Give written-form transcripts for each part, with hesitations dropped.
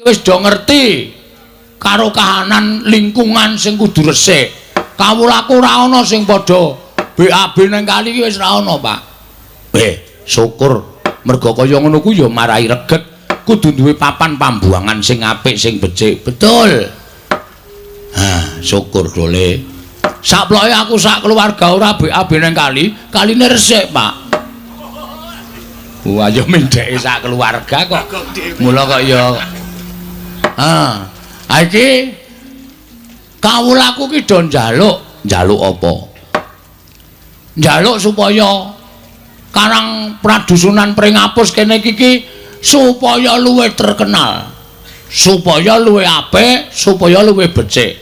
Wis do ngerti karo kahanan lingkungan sing kudu resik. Kawulaku ora ana sing padha BAB nang kali iki wis ora ana, Pak. Syukur merga kaya ngono ku ya marai reget, kudu duwe papan pambuangan sing apik sing becik. Betul. Ha, syukur dole. Saploke aku sak keluarga ora BAB nang kali, kaline resik, Pak. Wah, ya mendheke sak keluarga kok. Mula kok ya. Ah, iki kawulaku ki do njaluk, njaluk apa? Njaluk supaya Karang Pradusunan Pringapus kene iki supaya luwih terkenal, supaya luwih apik, supaya luwih becik.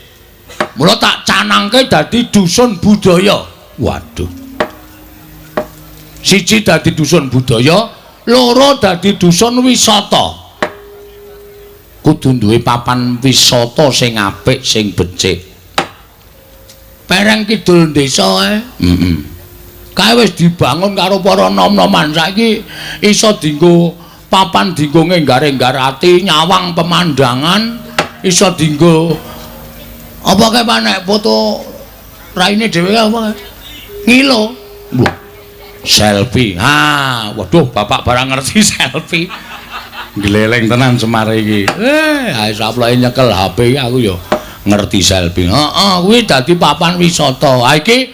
Mula tak canangke dadi dusun budaya. Waduh. Siji dadi dusun budaya, loro dadi dusun wisata. Kudu duwe papan wisata sing apik, sing becik. Pereng kidul desa ae. Heeh. Kae wis dibangun karo para nom-noman, saiki iso dienggo papan dienggo ngenggar-enggar ati, nyawang pemandangan, iso dienggo apa kae Pak nek foto raine dhewe apa kae? Ngilo. Wah. Selfie. Ha, waduh bapak barang ngerti selfie. Gleleng tenan Semar iki. Ae saploke nyekel HP aku ya ngerti selfie. Heeh, kuwi dadi papan wisata. Ha iki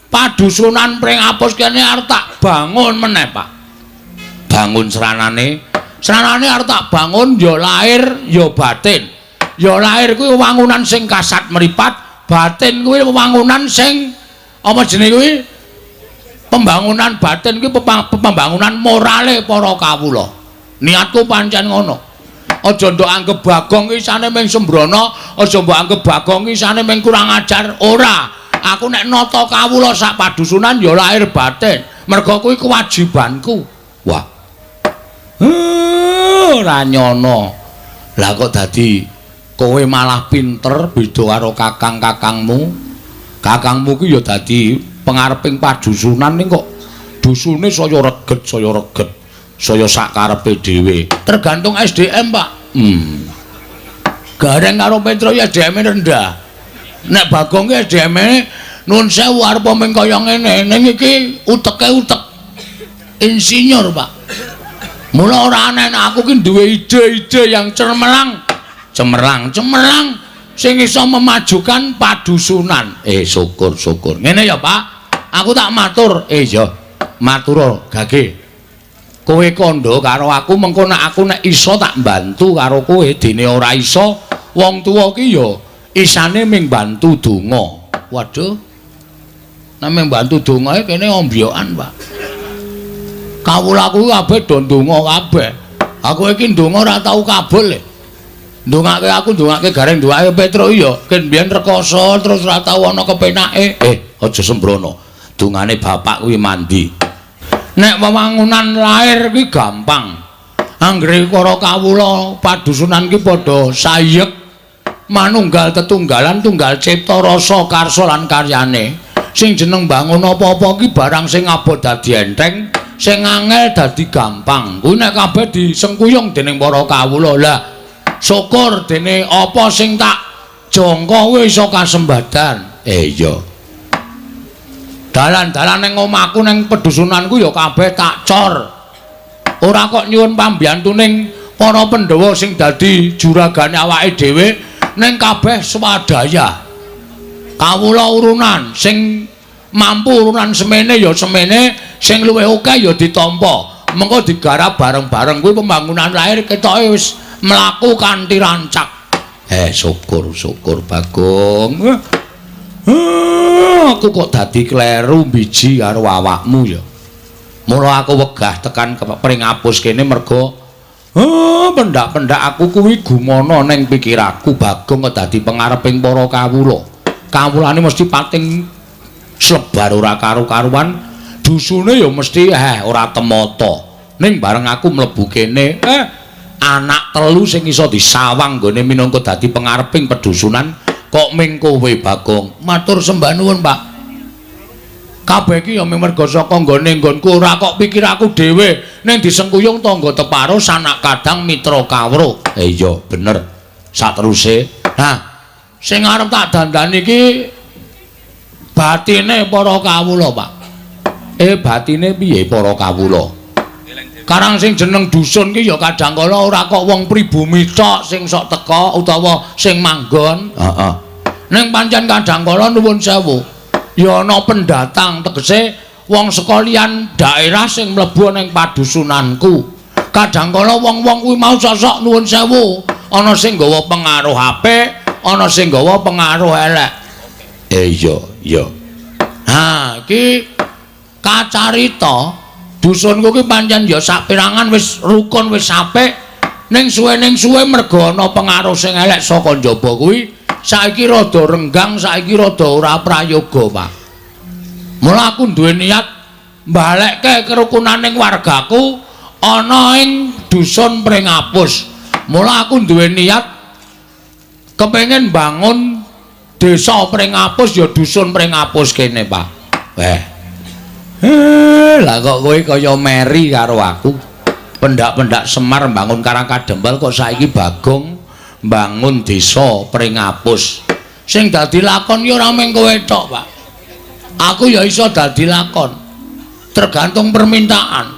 padusunan Pringapus kene arep tak bangun meneh, Pak. Bangun sranane. Sranane arep tak bangun ya lahir ya batin. Ya lahir kuwi wangunan sing kasat mripat, batin kuwi wangunan sing apa jenenge kuwi? Pembangunan batin kuwi pembangunan morale para kawula. Niatku pancen ngono. Aja ndok anggep Bagong isane mung sembrono, aja mbok anggep Bagong isane mung kurang ajar. Ora. Aku nek nata kawula sak padusunan ya lahir batin. Merga kuwi kewajibanku. Wah. Ora nyono. Lah kok dadi kowe malah pinter beda karo kakang-kakangmu. Kakangmu ki ya dadi pengareping padusunan ning kok dusune saya reget, saya reget. Saya sak karepe dhewe. Tergantung SDM, Pak. Gareng karo Petro ya SDM-e rendah. Nek Bagong ki SDM-e nuwun sewu arep mung kaya ngene, ning iki uteke utek insinyur, Pak. Mula ora aneh nek aku ki duwe ide-ide yang cemerlang, cemerlang, cemerlang sing iso memajukan padusunan. Syukur, syukur. Ngene ya, Pak. Aku tak matur. Ya, matur gage. Kowe kandha karo aku mengko nek aku nek iso tak bantu karo kowe, dene ora iso wong tuwa ki ya isane ming bantu donga. Waduh. Nek ming bantu donga kene ombyokan, Pak. Kawulaku kabeh do ndonga kabeh. Aku iki ndonga ora tau kabul. Ndongake aku ndongake Gareng ndongake Petro ya ken biyen rekoso terus ora tau ana kepenake. Aja sembrono. Dongane bapak kuwi mandi. Nek wewangunan lahir kuwi gampang. Anggere para kawula padusunan ki padha sayek manunggal tetunggalan tunggal cipta rasa karsa lan karyane. Sing jeneng bangun apa-apa ki barang sing abot dadi enteng, sing angel dadi gampang. Kuwi nek kabeh disengkuyung dening para kawula. Lah syukur dene apa sing tak jangka kuwi iso kasembadan. Iya. Dalan-dalan ning omahku ning pedusunanku ya kabeh tak cor. Ora kok nyuwun pambiyantu ning para Pandhawa sing dadi juragane awake dhewe, ning kabeh swadaya. Kawula urunan sing mampu urunan semene ya semene, sing luwih akeh ya ditampa. Mengko digarap bareng-bareng kuwi pembangunan lahir ketoke wis mlaku kanthi rancak. Syukur, syukur Bagong. Aku kok dadi kleru mbiji karo awakmu ya. Mula aku wegah tekan Pringapus kene merga pendak-pendak aku kuwi gumana ning pikiraku Bagong kok dadi pengareping para kawula. Kawulane mesti pating slebar ora karu-karuan, dusune ya mesti ora temata. Ning bareng aku mlebu kene, anak telu sing iso disawang nggone minangka dadi pengareping pedusunan kok ming kowe Bagong. Matur sembah nuwun, Pak. Kabeh iki ya merga saka nggone nggonku, ora kok pikir aku dhewe, ning disengkuyung tangga teparo, sanak kadang, mitra kawruh. Iya, bener. Sateruse, nah, sing arep tak dandani iki batine para kawula, Pak. Batine piye para kawula? Karang sing jeneng dusun ki ya kadang kala ora kok wong pribumi tok sing sok teka utawa sing manggon. Heeh. Ning pancen kadang kala nuwun sewu, ya ana pendatang, tegese wong sekalian daerah sing mlebu ning padusunanku. Kadang kala wong-wong kuwi mau sosok nuwun sewu, ana sing nggawa pengaruh apik, ana sing nggawa pengaruh elek. Iya, iya. Ha, iki kacarita dusunku ki pancen ya saperangan wis rukun, wis apik, ning suwe merga ana pengaruh sing elek saka njaba kuwi, saiki rada renggang, saiki rada ora prayoga, Pak. Mula aku duwe niat mbalekke kerukunaning wargaku ana ing dusun Pringapus. Mula aku duwe niat kepengin bangun desa Pringapus, ya dusun Pringapus kene, Pak. Weh. Lah kok kowe kaya meri karo aku. Pendak-pendak Semar bangun Karang Kadempel kok saiki Bagong bangun desa Pringapus. Sing dadi lakon ya ora mung kowe tok, Pak. Aku ya iso dadi lakon. Tergantung permintaan.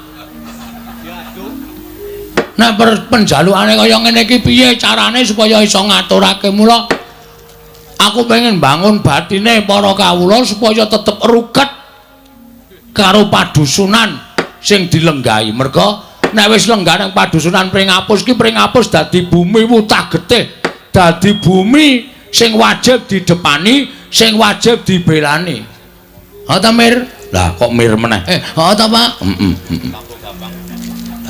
Nek penjalukane kaya ngene iki piye carane supaya iso ngaturake? Mula aku pengen bangun batine para kawula supaya tetep ruket karo padusunan sing dilenggahi. Merga nek wis lenggah nang padusunan Pringapus ki, Pringapus dadi bumi wutah getih, dadi bumi sing wajib didepani, sing wajib dibelani. Ha ta, Mir? Lah kok Mir meneh? Ha ta, Pak? Heeh, heeh.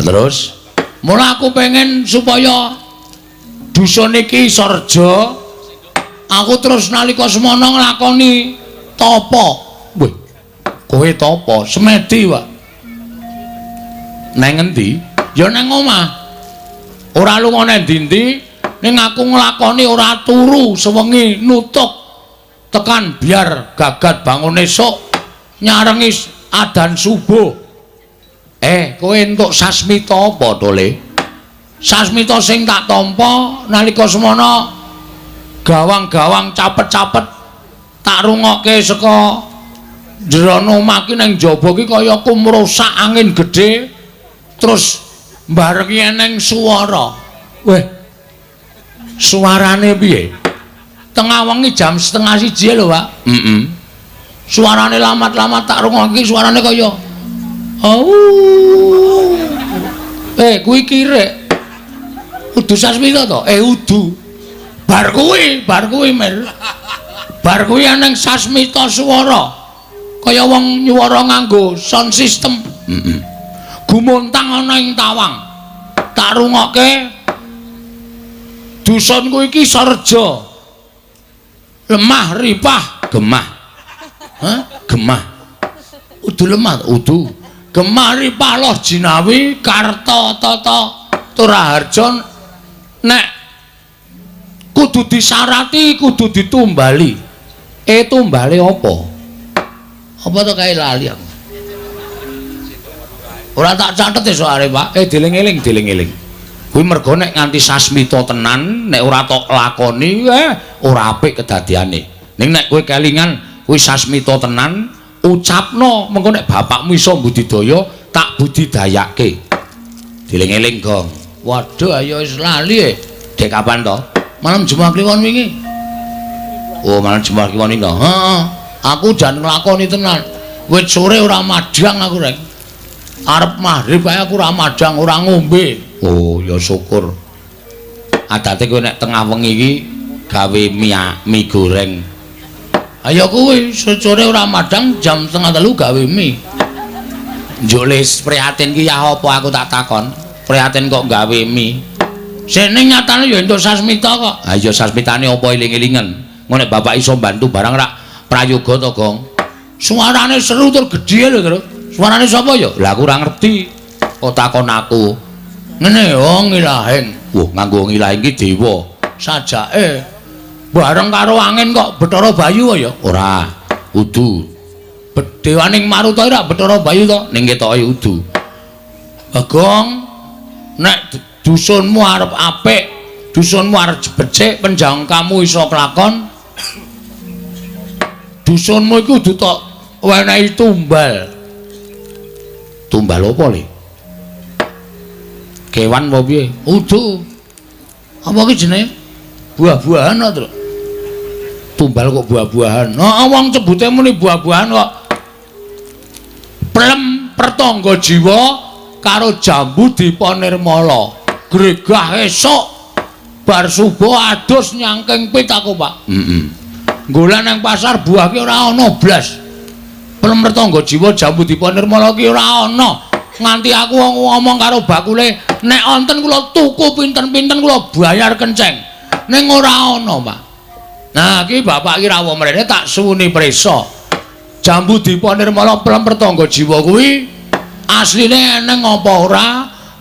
Terus mula aku pengen supaya dusun iki iso reja. Aku terus nalika semono nglakoni tapa. Wih, kowe tapa? Semedi, Pak. Neng endi? Ya neng omah. Ora lunga nang ndi-ndi, ning aku nglakoni ora turu sewengi, nutuk tekan biar gagat bangun esuk nyarengi adan subuh. Kowe entuk sasmita apa to, Le? Sasmita sing tak tampa nalika semono gawang-gawang capet-capet tak rungokke saka jero omah ki nang jaba ki kaya kumrusak angin gedhe, terus mbarengi eneng swara. Weh. Suarane piye? Tengah wengi jam 12.30 lho, Pak. Heeh. Suarane lamat-lamat tak rungokke, suarane kaya au. Kuwi kirik. Udu sasmita to? Udu. Bar kuwi Mir. Bar kuwi eneng sasmita swara. Kaya wong nyuwara nganggo sound system. Heeh. Gumontang ana ing tawang. Tak rungokke dusunku iki sarja. Lemah ripah gemah. Hah? Gemah. Udu lemah, udu. Gemah ripah loh jinawi karta tata turaharja nek kudu disarati, kudu ditumbali. Tumbale apa? Apa to kae lali aku? Ora tak catet soalé, Pak. Dieling-eling, dieling-eling. Kuwi mergo nek nganti sasmita tenan, nek ora tok lakoni, ora apik kedadiane. Ning nek kowe kelingan kuwi sasmita tenan, ucapno, mengko nek bapakmu iso mbudidaya, tak budidayake. Dieling-eling, Gong. Waduh, ayo wis lali e. Dek kapan to? Malam Jumat Kliwon wingi. Oh, malam Jumat Kliwon wingi. Heeh. Aku jan nglakoni tenan. Wit sore ora madhang aku, Rek. Arep maghrib ae aku ora madhang, ora ngombe. Oh, ya syukur. Adate kowe nek tengah wengi iki gawe mie goreng. Ayo kuwi sore ora madhang jam 2:30 gawe mie. Njuk les prihatin ki ya apa aku tak takon. Prihatin kok gawe mie. Sene nyatane ya entuk sasmita kok. Ha iya, sasmitane apa eling-elingen. Ngono nek bapak iso bantu barang rak prayoga to, Gong. Suarane seru tur gedhe lho, Tru. Suarane sapa ya? Lah aku ora ngerti. Kok takon aku. Ngene yo ngilahing. Wah, nganggo ngilahing ki dewa. Sajake bareng karo angin kok Bathara Bayu ya? Ora. Kudu. Dewaning Maruta ora Bathara Bayu to? Ning ketoke udu. Bagong, nek dusunmu arep apik, dusunmu arep becik, penjangkamu iso kelakon, dusunmu iku kudu tok wenehi tumbal. Tumbal apa le? Kewan apa piye? Udu. Apa ki jenenge? Buah-buahan to, Truk. Tumbal kok buah-buahan. Heeh, wong cebute muni buah-buahan kok. Plem pertangga jiwa karo jambu dipa nirmala. Gregah esuk bar subuh adus nyangking pit aku, Pak. Heeh. Nggolan nang pasar buah ki ora ana blas. Plem pertangga jiwa jambu dipa nirmala ki ora ana. Nganti aku ngomong karo bakule, nek wonten kula tuku pinten-pinten kula bayar kenceng. Ning ora ana, Pak. Nah, iki bapak ki rawuh mrene tak suwuni prisa. Jambu dipa nirmala plem pertangga jiwa kuwi asline eneng apa ora?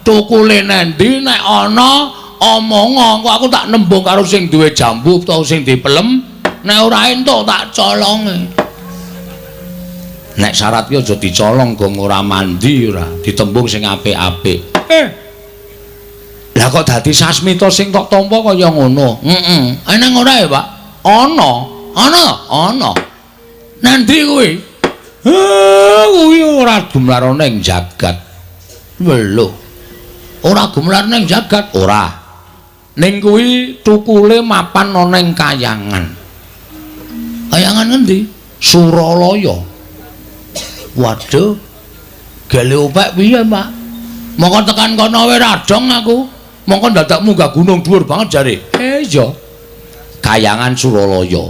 Tukule nendi nek ana omonga engko aku tak nembung karo sing duwe jambu utawa sing dipelem, nek ora entuk tak colonge. Nek syarat ki aja dicolong gong ora mandi ora, ditembung sing apik-apik. Lah kok dadi sasmita sing tok tampa kaya ngono? Heeh. Eneng ora ya, Pak? Ana. Ana, ana. Nandi kuwi? Kuwi ora gumlar ning jagat. Lho. Ora gumlar ning jagat, ora. Ning kuwi tukule mapan ana ning kayangan. Kayangan ngendi? Suralaya. Waduh. Gale opek piye, Pak? Mongko tekan kono wae radong aku. Mongko dadak munggah gunung dhuwur banget jare. Iya. Kayangan Suralaya.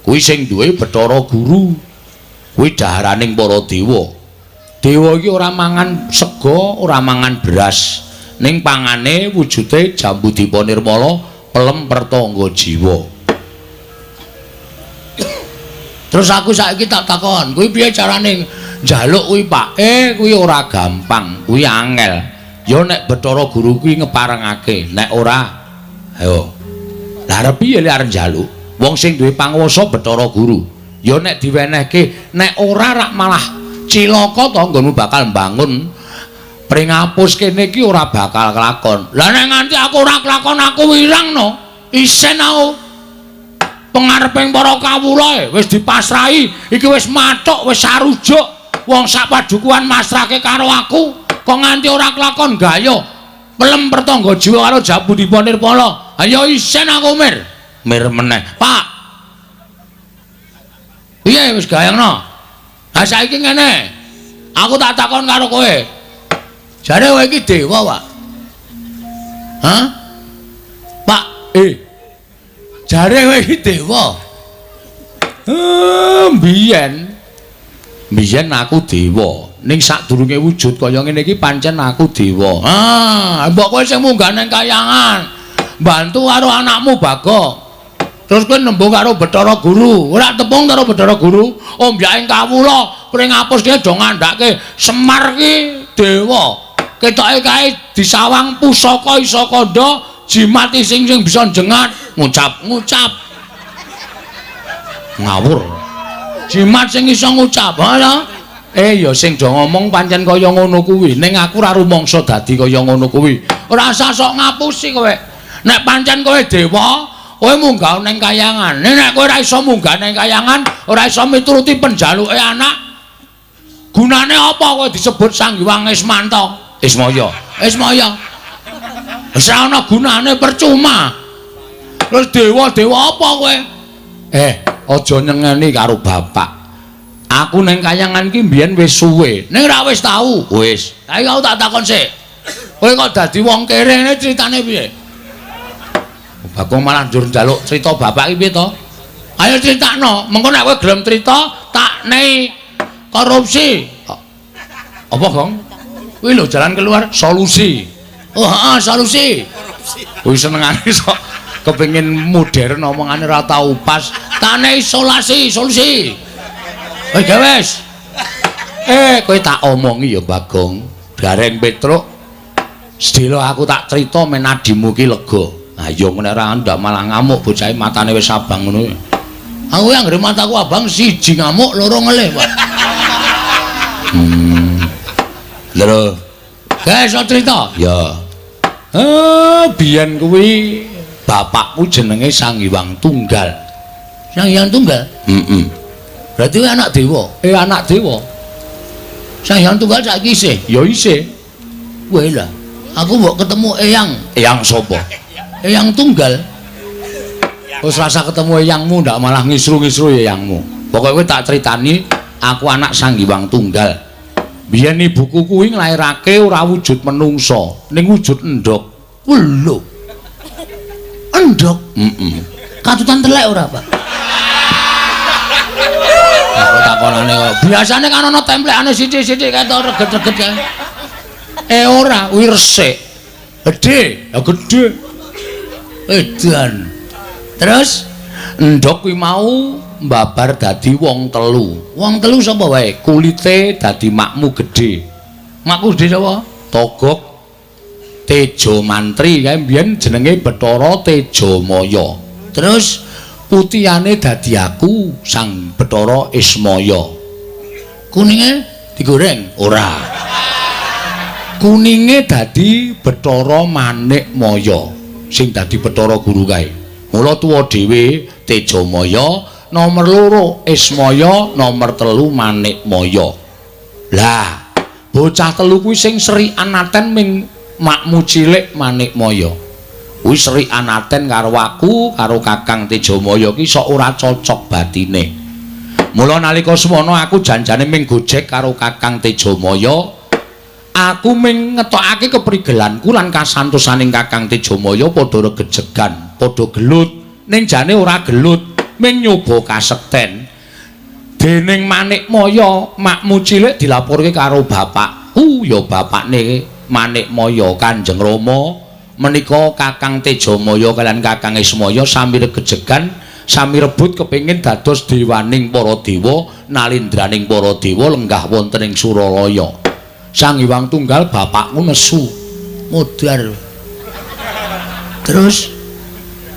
Kuwi sing duwe Bathara Guru. Kuwi daharaning para dewa. Dewa iki ora mangan sega, ora mangan beras. Ning pangane wujude jambu dipa nirmala, pelem pertangga jiwa. Terus aku saiki tak takon, kuwi piye carane njaluk kuwi, Pak? Kuwi ora gampang, kuwi angel. Ya nek Bathara Guru kuwi ngeparengake, nek ora ayo. Lah arep piye lek arep njaluk? Wong sing duwe panguwasa Bathara Guru. Ya nek diwenehke, nek ora rak malah cilaka to nggonmu bakal mbangun pringapus kene iki ora bakal kelakon. Lah nek nganti aku ora kelakon aku wirang no. Isen aku. Pengareping para kawula wis dipasrahi, iki wis mathuk, wis sarujuk. Wong sak padukuhan masrahke karo aku, kok nganti ora kelakon gaya pelem pertangga jiwa karo jambu dipa nirmala. Ayo isen aku mir. Mir meneh. Pak. Piye wis gayangno? Ha saiki ngene. Aku tak takon karo kowe. Jare kowe iki dewa, Pak. Hah? Pak, Jare kowe iki dewa. Mbiyen. Mbiyen aku dewa. Ning sadurunge wujud kaya ngene iki pancen aku dewa. Ah, mbok kowe sing munggah nang kayangan. Bantu karo anakmu Bagong. Terus kowe nembung karo Bathara Guru. Ora tepung karo Bathara Guru, ombyaking kawula pring apus ki do ngandhake Semar ki dewa. Ketoke kae disawang pusaka isa kandha, jimat sing sing bisa njengat, ngucap-ngucap. Ngawur. Jimat sing iso ngucap, ha? Ya sing do ngomong pancen kaya ngono kuwi. Ning aku ora rumangsa dadi kaya ngono kuwi. Ora usah sok ngapusi kowe. Nek pancen kowe dewa, kowe munggah ning kayangan. Nek kowe ora iso munggah ning kayangan, ora iso mituruti penjaluke anak, gunane apa kowe disebut Sang Hyang Ismanta? Ismaya. Ismaya. Wis ora ana gunane, percuma. Terus dewa-dewa apa kowe? Aja nyengeni karo bapak. Aku ning kayangan ki mbiyen wis suwe. Ning ora wis tau. Wis. Saiki aku tak takon sik. Kowe kok dadi wong kere ngene critane piye? Bagong malah njur njaluk crita bapak ki piye to? Ayo critakno, mengko nek kowe gelem crita tak nei korupsi. Apa, Gong? Kuwi lho jalan keluar solusi. Oh, heeh, solusi. Kuwi senengane sok kepengin modern omongane ora tau pas. Tak nei isolasi, solusi. Wis wis. Kowe tak omongi ya, Bagong. Gareng Petruk. Sedelo aku tak crita men adimu ki lega. Ayo nek ora ndak malah ngamuk bocahe matane wis abang ngono. Aku anggere mataku abang siji ngamuk, loro ngelih, Pak. Lho. Guys, iso cerita? Ya. Biyen kuwi bapakku jenenge Sang Hyang Tunggal. Sang Hyang Tunggal? Heeh. Berarti kowe anak dewa. Anak dewa. Sang Hyang Tunggal saiki isih? Ya isih. Weh lah, aku mbok ketemu eyang. Eyang sapa? Eyang Tunggal. Wis rasa ketemu eyangmu ndak malah ngisru-ngisru eyangmu. Pokoke kowe tak critani, aku anak Sang Hyang Tunggal. Biyen ibuku kuwi nglairake ora wujud menungsa, ning wujud endhog. Lho. Endhog? Heeh. Katutan telek ora, Pak? Aku takonane kok. Biasane kan ana templekane sithik-sithik kae to reget-reget kae. Ora, kuwi resik. Gedhe, ya gedhe. Edan. Terus endhog kuwi mau mbabar dadi wong telu. Wong telu sapa wae? Kulite dadi makmu gedhe. Makmu gedhe sapa? Togok Tejo Mantri kae mbiyen jenenge Bathara Tejamaya. Terus putihane dadi aku Sang Bathara Ismaya. Kuninge digoreng? Ora. Kuninge dadi Bathara Manikmaya sing dadi Bathara Guru kae. Mula tuwa dhewe Tejamaya, nomor 2 Ismaya, nomor 3 Manikmaya. Lah, bocah telu kuwi sing seri anaten ming makmu cilik Manikmaya. Kuwi seri anaten karo aku, karo Kakang Tejamaya ki sok ora cocok batine. Mula nalika semono aku janjane ming gojek karo Kakang Tejamaya. Aku ming ngetokake keprigelanku lan kasantosaning Kakang Tejamaya padha regejegan, padha gelut. Ning jane ora gelut, ming nyoba kasekten. Dening Manikmaya, makmu cilik dilaporke karo bapakku, ya bapakne Manikmaya Kanjeng Rama. Menika Kakang Tejamaya kaliyan Kakang Ismaya sami regejegan, sami rebut kepengin dados dewaning para dewa, nalindraning para dewa lenggah wonten ing Suralaya. Sang Hyang Tunggal bapakku nesu modar. Terus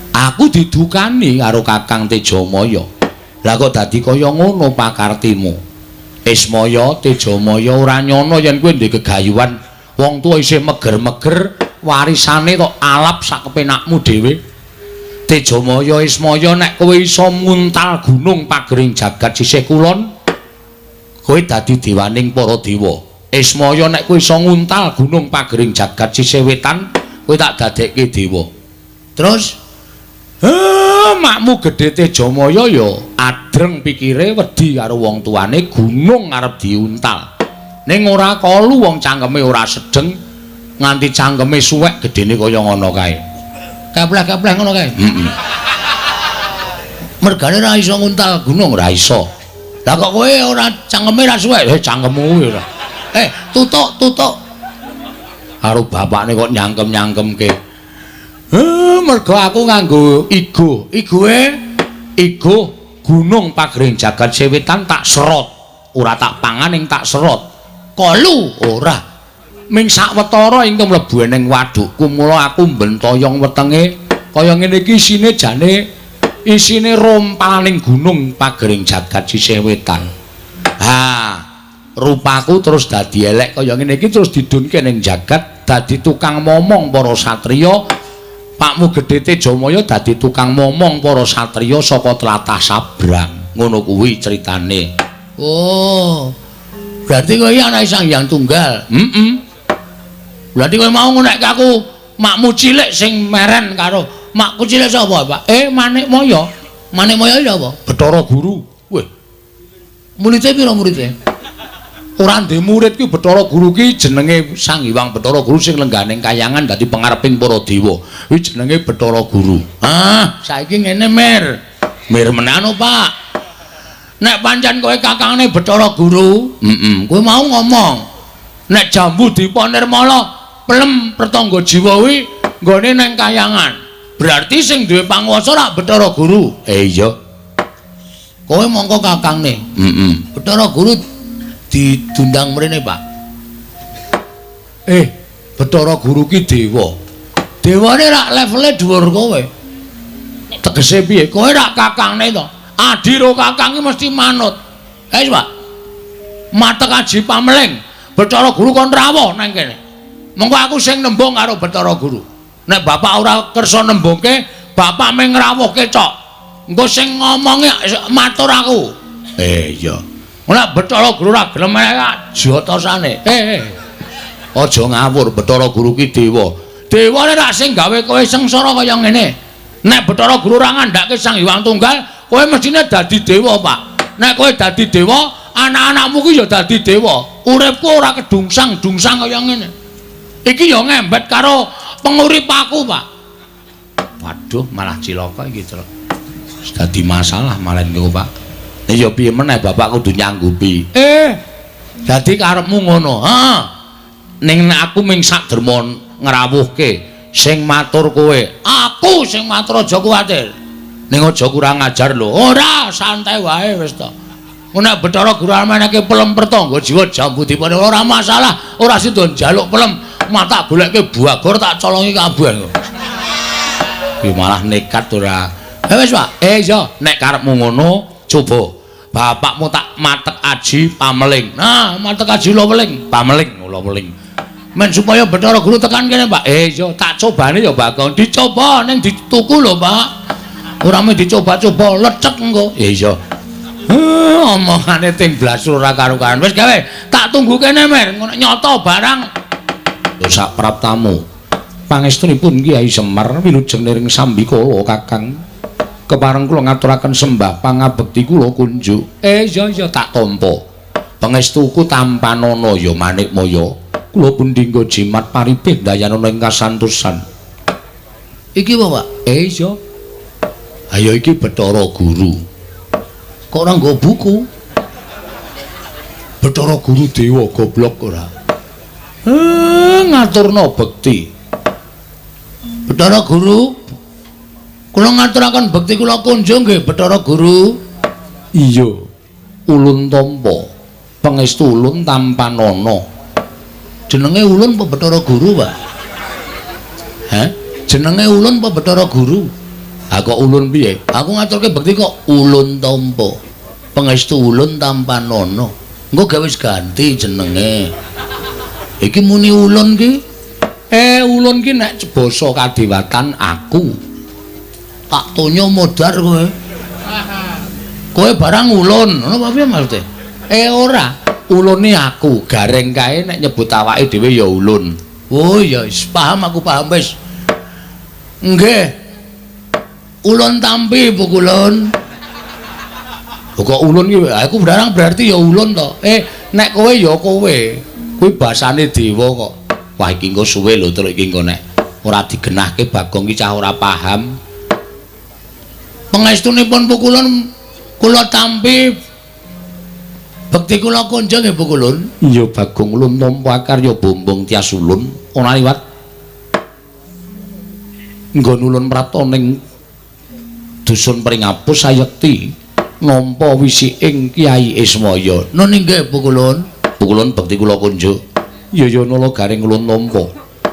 aku didukani karo Kakang Tejamaya. Lah kok dadi kaya ngono pakartimu? Ismaya, Tejamaya ora nyono yen kowe ndek gegayuhan wong tuwa isih meger-meger warisane tok alap sak kepenakmu dhewe. Tejamaya, Ismaya nek kowe iso muntal gunung pagering jagat sisih kulon, kowe dadi dewaning para dewa. Ismaya nek kowe iso nguntal gunung pagering jagat sisih wetan, kowe tak dadekke dewa. Terus makmu gedhe Tejamaya ya adreng pikire wedi karo wong tuane, gunung arep diuntal. Ning ora kolu wong cangkeme ora sedeng, nganti cangkeme suwek gedene kaya ngono kae. Kepleh-kepleh ngono kae. Heeh. Mergane ora iso nguntal gunung, ora iso. Lah kok kowe ora cangkeme ora suwek? Cangkemmu kuwi ora. Tutuk, tutuk. Karo bapakne kok nyangkem-nyangkemke. Mergo aku nganggo igo. Igoe igo gunung pagering jagat sewetan tak serot. Ora tak pangan ing tak serot. Kolu ora. Ming sawetara ingkang mlebu ning wadukku mula aku mbentoyong wetenge kaya ngene iki isine jane isine rompalaning gunung pagering jagat sisih wetan. Ha, rupaku terus dadi elek kaya ngene iki terus didunke ning jagat dadi tukang momong para satriya. Pakmu gedhe Tejamaya dadi tukang momong para satriya saka tlatah Sabrang. Ngono kuwi critane. Oh. Berarti kowe iki anake Sang Hyang Tunggal. Heeh. Berarti kowe mau ngonekke aku makmu cilik sing meren karo makku cilik sapa, Pak? Manikmaya. Manikmaya iki sapa? Bathara Guru. Weh. Murite pira murite? Ora ndek murid ki Bathara Guru ki jenenge Sang Hyang Bathara Guru sing lengganing kayangan dadi pengareping para dewa. Kuwi jenenge Bathara Guru. Ah, saiki ngene Mir. Mir menano, Pak. Nek pancen kowe kakangne Bathara Guru, heeh, kowe mau ngomong. Nek jambu dipa nirmala pelem pertangga jiwa kuwi nggone nang kayangan. Berarti sing duwe panguwasa rak Bathara Guru. Iya. Kowe mongko kakangne. Heeh. Bathara Guru didundang mrene, Pak. Bathara Guru ki dewa. Dewane rak levele dhuwur kowe. Tegese piye? Kowe rak kakangne to. Adhi ro kakang ki mesti manut. Wis, Pak. Matek aji pameling. Bathara Guru kon rawuh nang kene. Mengko aku sing nembung karo Bathara Guru. Nek bapak ora kersa nembungke, bapak mung ngrawuhke cok. Engko sing ngomongi matur aku. Iya. Nek Bathara Guru ora gelem jotosane. Aja ngawur, Bathara Guru ki dewa. Dewane rak sing gawe kowe sengsara kaya ngene. Nek Bathara Guru ora ngandhake Sang Hyang Tunggal, kowe mestine dadi dewa, Pak. Nek kowe dadi dewa, anak-anakmu ki ya dadi dewa. Uripku ora kedungsang-dungsang kaya ngene. Iki ya ngembet karo pengurip aku, Pak. Waduh, malah cilaka iki, Truk. Dadi masalah malah niku, Pak. Ya piye meneh bapak kudu nyanggupi. Dadi karepmu ngono. Heeh. Ning nek aku ming sak derma ngrawuhke sing matur kowe. Aku sing matur, aja kuwatir. Ning aja kurang ajar lho. Ora, santai wae wis to. Nek Bathara Guru meneke pelem pertangga jiwa jambu dipane ora masalah, ora sida njaluk pelem, mata goleke buagor tak colongi kabeh. Ki malah nekat ora. Wis, Pak. Iya, nek karepmu ngono, coba bapakmu tak matek aji pameling. Nah, matek aji ula weling, pameling ula weling. Men supaya Bathara Guru tekan kene, Pak. Iya, tak cobane ya, Bagong. Dicoba ning dituku lho, Pak. Ora mung dicoba-coba, lecek engko. Iya. Omongane ting blas ora karu-karuan. Wis gawe, tak tunggu kene, Mer. Ngono nyoto barang. Sak praptamu. Pangestunipun Kyai Semar wilujeng niring sambikala Kakang. Kepareng kula ngaturaken sembah pangabekti kula kunjuk. Iya iya tak tampa. Pangestuku tampanana ya Manikmaya. Kula pundhingga jimat paripih dayanana ing kasantosan. Iki apa, Pak? Iya. Ayo iki Bathara Guru. Kok ora nggo buku? Bathara Guru dewa goblok ora. Ngaturna bekti. Bathara Guru, kula ngaturaken bekti kula kunjung nggih Bathara Guru. Iya. Ulun tampa. Pangestu ulun tampanana. Jenenge ulun apa Bathara Guru, Pak? Hah? Jenenge ulun apa Bathara Guru? Ha kok ulun piye? Aku ngaturke bekti kok ulun tampa. Pangestu ulun tampanana. Engko gawe wis ganti jenenge. Iki muni ulun ki. Ulun ki nek basa kadewatan aku. Tak tonyo modar kowe. Kowe barang ulun, ngono apa piye maksude? Ora. Ulune aku, gareng kae nek nyebut awake dhewe ya ulun. Oh ya wis paham aku, paham wis. Nggih. Ulun tampi pukulun. Kok ulun ki aku barang berarti ya ulun to. Nek kowe ya kowe. Kuwi basane dewa kok. Wah iki engko suwe lho terus iki engko nek ora digenahke Bagong ki cah ora paham. Pangestunipun pukulun kula tampi bekti kula kunjung nggih pukulun. Iya Bagong, ulun tampa karya bombong tias ulun ora liwat nggon ulun prapta ning dusun Pringapus sayekti nampa wisiking Kyai Ismaya. Nun inggih pukulun. Pukulun bekti kula kunjuk. Iya ya Nala Garing ulun tampa.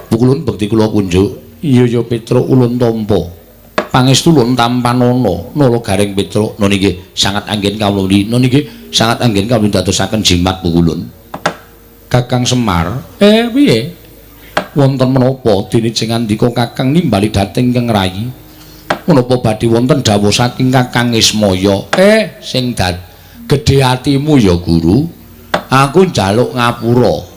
Pukulun bekti kula kunjuk. Iya ya Petruk ulun tampa. Pangestu ulun tampanana Nala Garing Petruk. Nun inggih sangat anggen kawula. Nun inggih sangat anggen kawula dadosaken jimat pukulun. Kakang Semar, piye? Wonten menapa dene jeng andika Kakang nimbali dhateng ingkang rayi? Menapa badhe wonten dawuh saking Kakang Ismaya? Sing dad gedhe atimu ya Guru. Aku njaluk ngapura.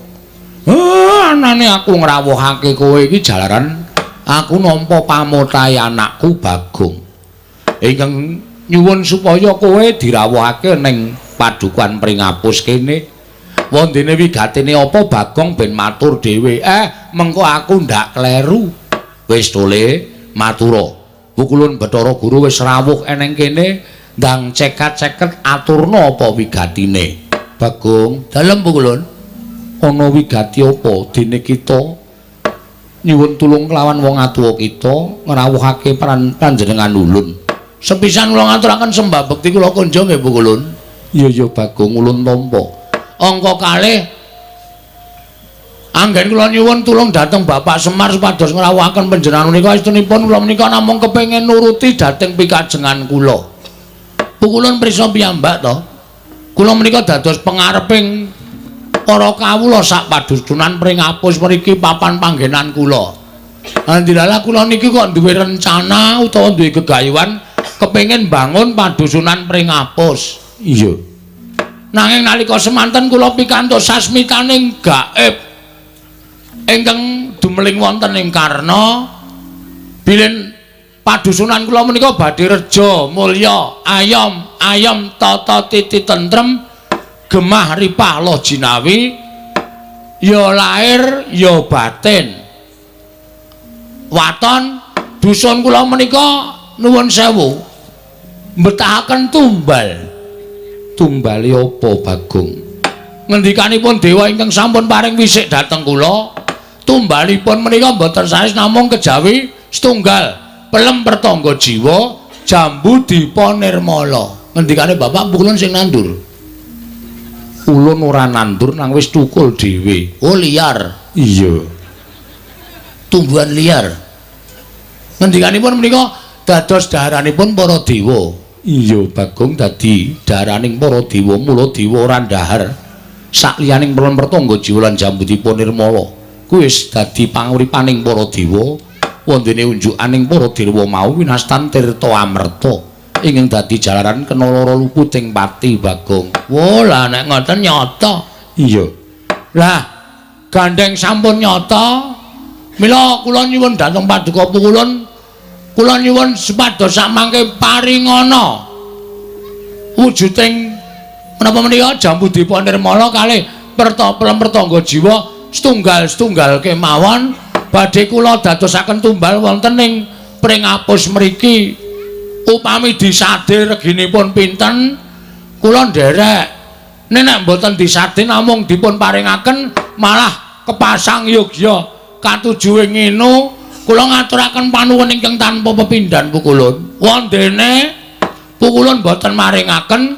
Anane aku ngrawuhake kowe iki jalaran aku nampa pamotahe anakku Bagong. Ingkang nyuwun supaya kowe dirawuhake ning padukuhan Pringapus kene. Wondene wigatene apa Bagong ben matur dhewe. Mengko aku ndak kleru. Wis tole matura. Pukulun Bathara Guru wis rawuh eneng kene ndang cekat-ceket aturna apa wigatine. Bagong, dalem pukulun. Ana wigati apa dene kita nyuwun tulung kelawan wong atuwa kita ngrawuhake panjenengan ulun. Sepisan kula ngaturaken sembah bekti kula kunjung nggih pukulun. Iya ya Bagong, ulun tampa. Angka kalih anggen kula nyuwun tulung dhateng Bapak Semar supados ngrawuhaken panjenengan menika estunipun kula menika namung kepengin nuruti dhateng pikajengan kula. Pukulun prisa piyambak to? Kula menika dados pengareping para kawula sak padusunan Pringapus mriki papan panggenan kula. Alhamdulillah kula niki kok duwe rencana utawa duwe gegayuhan kepengin bangun padusunan Pringapus. Iya. Nanging nalika semanten kula pikantuk sasmitaning gaib ingkang dumeling wonten ing Karna bilih padusunan kula menika badhe reja mulya ayom ayom tata titi tentrem gemah ripah loh jinawi ya lahir ya batin. Waton dusun kula menika nuwun sewu mbetahaken tumbal. Tumbale apa Bagong? Ngendikanipun dewa ingkang sampun paring wisik dhateng kula, tumbalipun menika mboten sanes namung kejawi setunggal pelem pertangga jiwa jambu dipa nirmala. Ngendikane bapak ulun sing nandur. Ulun ora nandur nang wis tukul dhewe. Oh liar. Iya. Tumbuhan liar. Ngendikanipun menika dados daharanipun para dewa. Iya Bagong dadi daharaning para dewa, mula dewa ora ndahar sakliyaning pelem pertangga jiwa lan jambu dipa nirmala. Kuwi wis dadi panguripaning para dewa. Wondene unjukaning para dewa mau winastan tirta amerta ingkang dadi jalaran kena lara luputing pati Bagong. Wo lah nek ngoten nyata. Iya. Lah gandeng sampun nyata, mila kula nyuwun dhateng paduka pukulun, kula nyuwun supados samangke paringana wujuding menapa menika jambu dipa nirmala kalih pelem pertangga jiwa setunggal-setunggal kemawon badhe kula dadosaken tumbal wonten ing Pringapus mriki. Upami disade reginipun pinten kula nderek. Nek mboten disade namung dipun paringaken malah kepasang yogya katujuwe nginu. Kula ngaturaken panuwun ingkang tanpa pepindhan pukulun. Wondene pukulun mboten maringaken,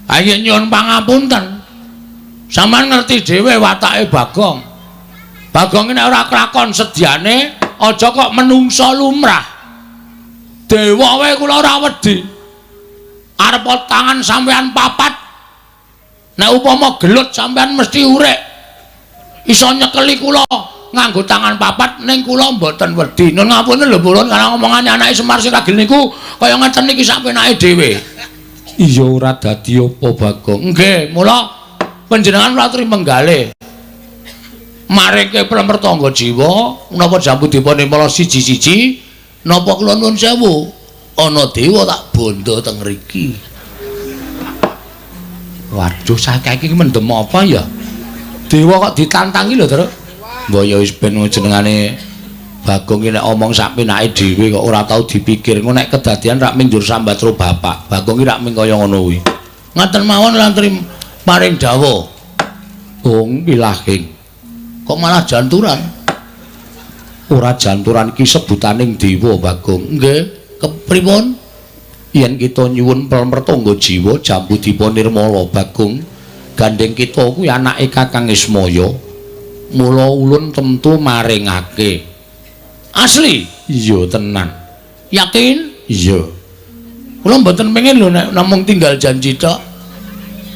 ayo nyuwun pangapunten. Sampeyan ngerti dhewe watake Bagong. Bagong nek ora klakon sedyane aja kok menungsa lumrah. Dewa wae kula ora wedi. Arep tangan sampean papat. Nek upama gelut sampean mesti urek. Iso nyekeli kula nganggo tangan papat ning kula mboten wedi. Nun ngapunten lho Pulun, karena omongane anake Semar sing ragil niku kaya ngeten niki sak penake dhewe. Iya ora dadi apa Bagong. Nggih, mula panjenengan latri menggalih. Maringke pelem pertangga jiwa napa jambu dipa nirmala siji-siji napa kula nuwun sewu ana dewa tak bondo teng mriki. Waduh saiki iki mendem apa ya? Dewa kok ditantangi lho, Truk. Mbok ya wis ben jenengane Bagong iki nek omong sak penake dhewe kok ora tau dipikir. Engko nek kedadian rak ming njur sambat karo bapak. Bagong iki rak ming kaya ngono kuwi. Ngaten mawon lantri paring dawuh. Bung pilahing. Kok malah janturan? Ora janturan iki sebutaning dewa Bagong. Nggih, kepripun? Yen kita nyuwun pelem pertangga jiwa jambu dipa nirmala Bagong, gandeng kita kuwi anake Kakang Ismaya. Mula ulun tentu maringake. Asli? Iya tenan. Yakin? Iya. Kula mboten pengen lho nek namung tinggal janji tok.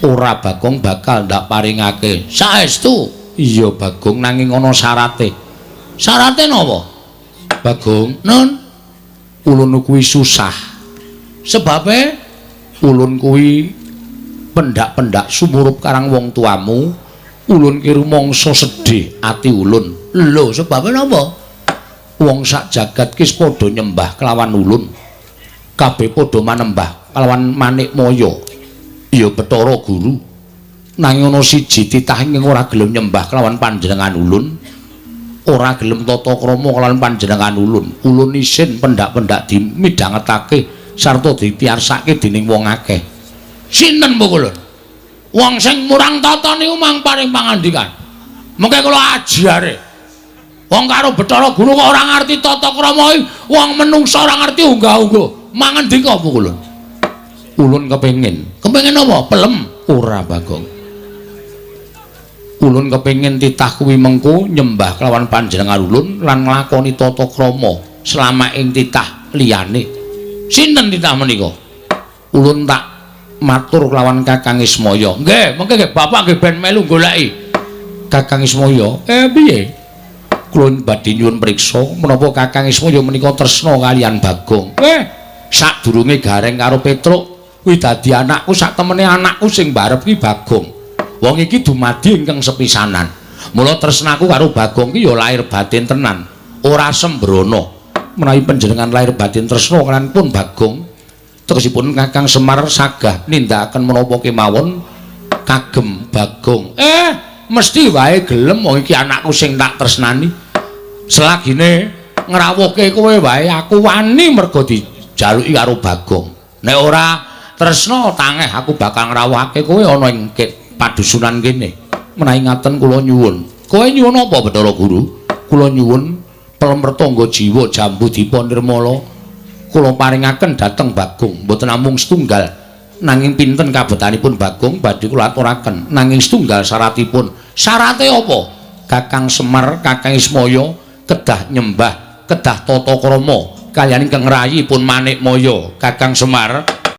Ora Bagong bakal ndak paringake. Saestu? Iya Bagong, nanging ana syarate. Syarate napa? Bagong, nun ulun kuwi susah. Sebabe ulun kuwi pendak-pendak sumurup karang wong tuamu, ulun ki rumangsa sedih ati ulun. Lho, sebabe napa? Wong sak jagat ki padha nyembah kelawan ulun. Kabeh padha manembah kelawan manik maya. Ya Bathara Guru. Nanging ana siji titah ingkang ora gelem nyembah kelawan panjenengan ulun. Ora gelem tata krama kelawan panjenengan ulun. Ulun isin pendak-pendak dimidhangetake sarta dipiyarsake dening wong akeh. Sinten pukulun? Wong sing murang tata niku mang paring pangandikan. Mengke kula ajare. Wong karo Bathara Guru kok ora ngerti tata krama, wong menungsa ora ngerti unggah-ungguh. Mangendika pukulun. Ulun kepengin. Kepengin apa? Pelem? Ora Bagong. Ulun kepengin titah kuwi mengko nyembah kelawan panjenengan ulun lan nglakoni tata krama selama ing titah liyane. Sinten titah menika? Ulun tak Matur kelawan Kakang Ismaya. Nggih, mengke nggih bapak nggih ben melu goleki. Kakang Ismaya, piye? Kula badhe nyuwun priksa menapa Kakang Ismaya menika tresna kaliyan Bagong. Sadurunge Gareng karo Petruk kuwi dadi anakku, sak temene anakku sing barep ki Bagong. Wong iki dumadi ingkang sepisanan. Mula tresnaku karo Bagong ki ya lahir batin tenan, ora sembrono. Menawi panjenengan lahir batin tresna kaliyan pun Bagong, tegesipun Kakang Semar sagah nindakaken menapa kemawon kagem Bagong. Mesti wae gelem, wong iki anakku sing tak tresnani. Selagine ngrawuhke kowe wae aku wani mergo dijaluki karo Bagong. Nek ora tresna tangeh aku bakal ngrawuhake kowe ana ing padusunan kene. Menawi ngaten kula nyuwun. Kowe nyuwun apa, Bathara Guru? Kula nyuwun pelem tangga jiwa jambu dipa nirmala kula paringaken dhateng Bagong. Mboten namung setunggal, nanging pinten kabetanipun Bagong badhe kula aturaken. Nanging setunggal syaratipun. Syarate apa? Kakang Semar, Kakang Ismaya kedah nyembah, kedah tata krama kaliyan ingkang rayipun Manikmaya. Kakang Semar.